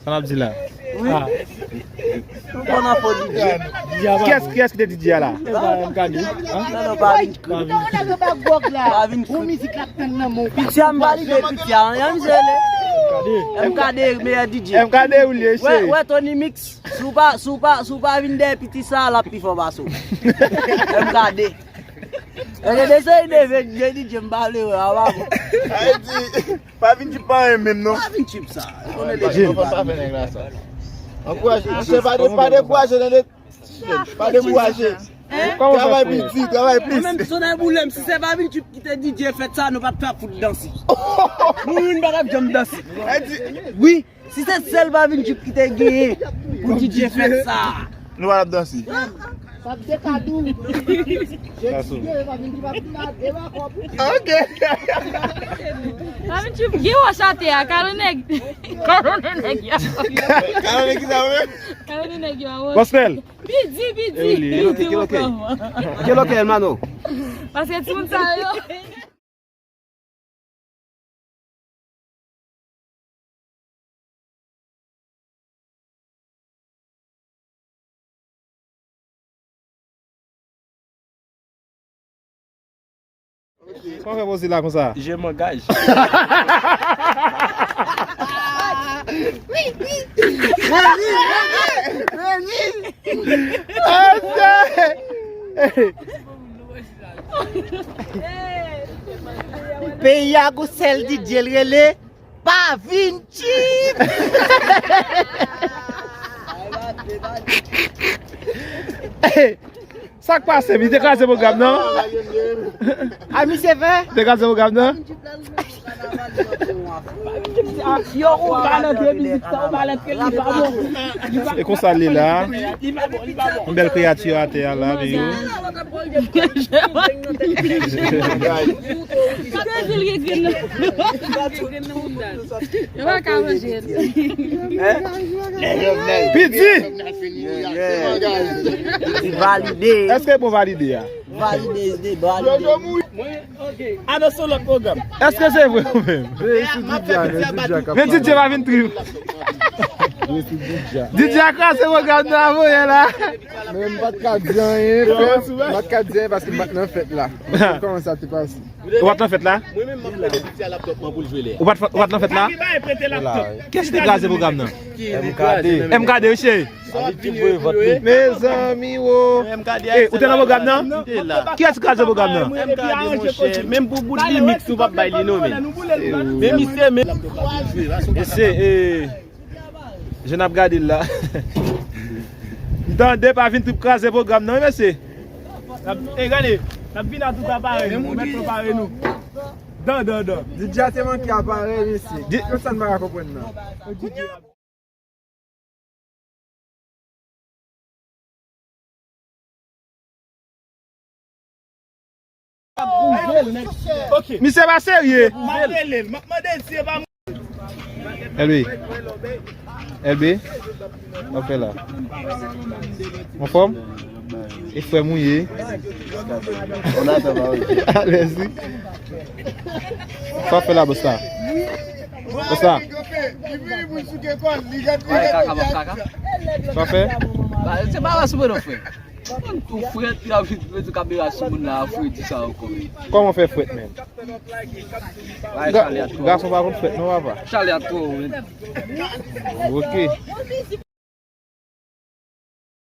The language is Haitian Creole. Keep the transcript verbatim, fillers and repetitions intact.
Sa n ap di la? Ah. Ou konn anfò D J. Kiyès, kiyès ki te D J a la? M K D. Hein? Non, non, pa vin. Pa vin. Pa vin. Ou mizik la ap tann nan men w. Piti a m valide, piti a. Yon mizele. M K D, meyè D J. M K D ou li ye, cheri. Wè, wè, Tony Mix. Si w pa, si w pa, si w pa vin dèyè piti sa, l ap pi fò pase w. M K D. Gade se ineve, J D J m pa vle wè, a pa bon. Sa vle di, pa vin chip pa anyen menm non. Pa vin chip sa. Konnen de Jim. Pa fè nèg la sa. Ankouraje, se pa de, pa dekouraje, tande. Pa dekouraje. Travay piti, travay plis. Mwen menm, sonay boulem, si se pa vin chip ki te D J fèt sa, nou p ap ka fout danse. Nou youn pa t ap janm danse. Wi. Si se sèl pa vin chip ki te genyen pou D J fèt sa. Nou pa t ap danse. Sa te kadou. Jezi, pa vin chip ap la, deba kòb. Ok. Pa vin chip, gen wòch atè a, kalon nèg. Kalon nèg yo. Kalon nèg ki sa menm? Kalon nèg yo a wòch. Gospel. Pidi, pidi. Pidi, pidi. Qué lo que, qué lo que, hermano? Paske timoun sa yo. Kòman fè poze la konsa? Je m'engage. Peyi a gon sèl D J l rele pa vin chip. Sa k pase, li te kraze pwogram nan? A misye fè? Li te kraze pwogram nan? Yo, ou pa nan de mizik sa, ou pa nan kel li pa bon. E konsa l ye la. Yon bèl kreyati atè a la, men yo. Yo pa ka manje. Piti! Valide. Èske bon valide a? Valide, valide. Anons yon lòt pwogram. Èske se vre ou menm? Men D J a, men D J a k ap pale. Men D J pa vin trip. Men se D J a. D J a kraze pwogram nan avanyè la. Men m pa t ka di anyen, frè. M pa t ka di anyen paske m pa t nan fèt la. Kòman sa te pase? Ou pa t nan fèt la? Mwen menm, m ap mande piti a laptop mwen pou l jwe lè a. Ou pa t, ou pa t nan fèt la? Kiyès ki te kraze pwogram nan? M K D. M K D, wi, cheri. Mezanmi, wo. M K D. Eh, ou te nan pwogram nan? M te la. Kiyès ki kraze pwogram nan? M K D, monchè. Menm pou bout remix, ou p ap bay li non, men. Men misye, men. Mesye, eh, jan n ap gade l la. M tande pa vin trip kraze pwogram nan, wi, mesye. E gade, n ap vin a tout aparèy nou, mèt prepare nou. Dan, dan, dan. D J a te manke aparèy, mesye. Di- Konsa n pa ka konprann nan. Ok. Misye pa serye. M ap rele l, m ap mande l si e pa L B. L B. Sa w fè la? Anfòm? E frè m ou ye? Alèz wi. Sa w fè la, bòs la? Bòs la? Sa w fè? Se pa la sou mwen non, frè. Mwen tou frèt, y ap vin mete kamera sou moun la, fredi sa ankò. Kòman fè frèt, menm? Gason pa konn frèt non, papa. Chalè a twò wo, men. Ok.